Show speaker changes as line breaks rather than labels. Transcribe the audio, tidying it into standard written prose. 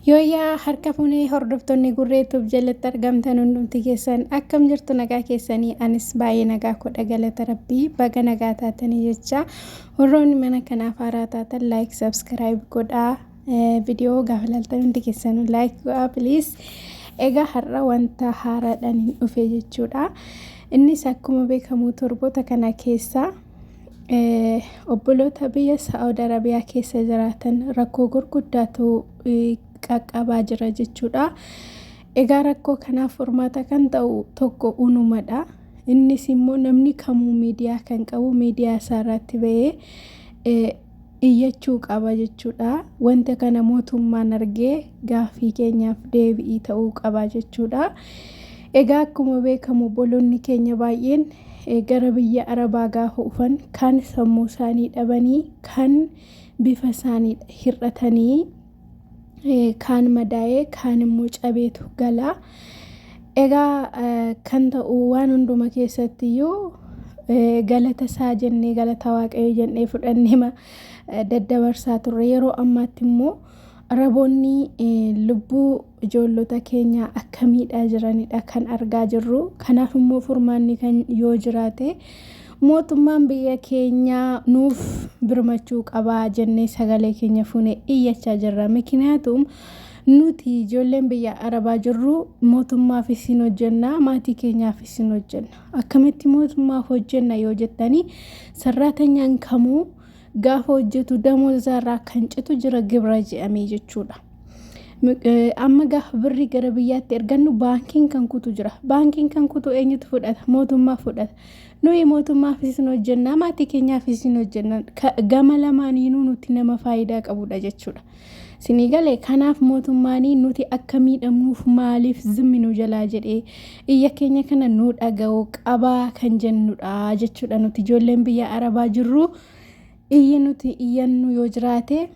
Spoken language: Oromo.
Yooyyaa harka fuunee hordoftoonni Gurree Tube jalatti argamtan hundumti keessan akkam jirtu nagaa keessanii anis baay'ee nagaa kodha galata rabbii baga nagaa taatanii jecha warroonni mana kanaaf haaraa taatan like subscribe godhaa viidiyoo gaafa ilaaltan hundi keessanuu like godhaa please. Egaa har'a wanta haaraadhaan hin dhufe jechuudha. Innis akkuma beekamu torboota kana keessa Obboloota biyya Saa'ud Arabiyaa keessa jiraatan rakkoo gurguddaatu qaqqabaa jira jechuudha. Egaa rakkoo kanaaf furmaata kan ta'u tokko unumadha. Innis immoo namni kamuu miidiyaa kan qabu miidiyaa isaa irratti ba'ee iyyachuu qaba jechuudha. Wanta kana mootummaan argee gaaffii keenyaaf deebi'ii ta'uu qaba jechuudha. Egaa akkuma beekamu obboloonni keenya baay'een gara biyya Arabaa gaafa dhufan kan sammuu isaanii dhabanii, kan bifa isaanii hir'atanii, kaan madaa'ee, kaan immoo cabeetu gala. Egaa kan ta'u waan hunduma keessatti iyyuu galata isaa jennee galata Waaqayyoo jennee fudhannee daddabarsaa turre. Yeroo ammaatti immoo Araboonni lubbuu ijoollota keenyaa akka miidhaa jiranidha kan argaa jirru. Kanaaf immoo furmaanni kan yoo jiraate mootummaan biyya keenyaa nuuf birmachuu qabaa jennee sagalee keenya fuunee iyyachaa jirra. Mikniyaatum nuti ijoolleen biyya Arabaa jirru mootummaafis hin hojjenna, maatii keenyaafis hin hojjenna. Akkamitti mootummaaf hojjenna yoo jettanii sarraatanyaan kamuu gaafa hojjetu damooza isaarraa kan citu jira gibira jedhamee jechuudha. Amma gaafa birrii gara biyyaatti ergannu baankiin kan kutu jira. Baankiin kan kutu eenyutu fudhata? Mootummaa fudhata. Nuyi mootummaafis hin hojjenna, maatii keenyaafis hin hojjenna. Gama lamaaniinuu nuti nama faayidaa qabudha jechuudha. Sinii galee kanaaf mootummaanii nuti akka miidhamnuuf maaliif zimmi nu jalaa jedhee iyya keenya kana nu dhaga'uu qabaa kan jennudha jechuudha. Nuti ijoolleen biyya Arabaa jirru iyyi nuti iyyannu yoo jiraate